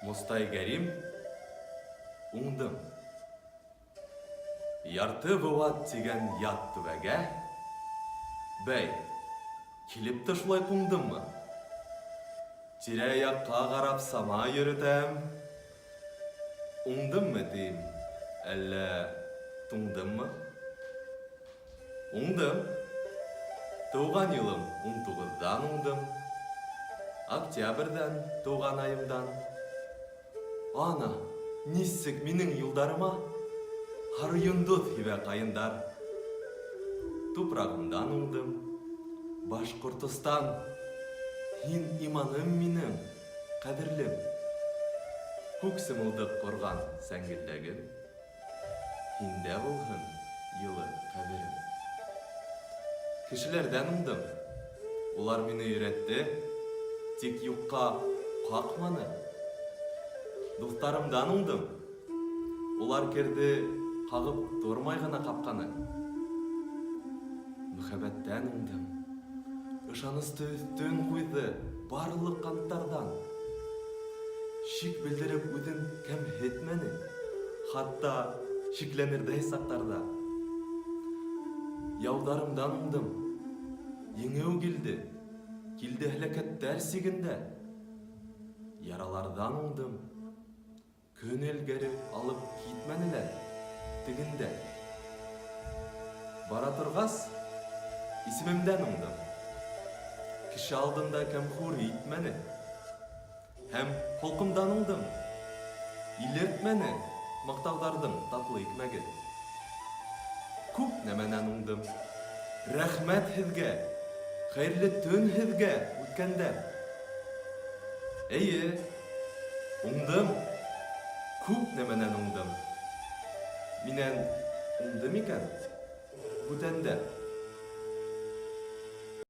Мостай Кәрим, Уңдым. Ярты быуат тигән ят төбәгә, Бәй, килеп тә шулай куңдыммы? Тирә-якка карап сама йөретәм. Уңдыммы дим, әллә туңдыммы? Уңдым. Туган елым унтугыздан уңдым. Октябрьдән, туган аемдан. Ана, нисек минең юлдарыма Һары йондоҙ һибә каендар. Тупрағымдан уңдым. Башҡортостан, һин иманым минең, ҡәҙерлем. Күк сымылдыҡ ҡорған сәңгелдәгем. Һиндә булһын йылы ҡәберем. Кешеләрҙән уңдым. Улар мине өйрәтте, тик юҡҡа ҡаҡманы. Дуҫтарымдан уңдым. Улар керҙе ҡағып тормай ғына ҡапҡаны. Мөхәббәттән уңдым. Ышанысты өҫтөн ҡуйҙы барлыҡ ҡанттарҙан. Шик белдереп үҙен кәмһетмәне, хатта шикләнерҙәй саҡтарҙа. Яуҙарымдан уңдым. Еңеү килде, килде һәләкәттәр сигендә. Яраларҙан уңдым. Көн элгәре алып китмәнеләр тегендә. Бара торгас, исемемдән уңдым. Кеше алдында кәмхур итмәне. Һәм холҡомдан уңдым. Илертмәне мактауҙарҙың татлы икмәге. Күп нәмәнән уңдым. Рәхмәт һеҙгә! Хәйерле төн һеҙгә, үткәндәр! Эйе, уңдым. Күп нәмәнән уңдым. Минән уңды микән бүтәндәр?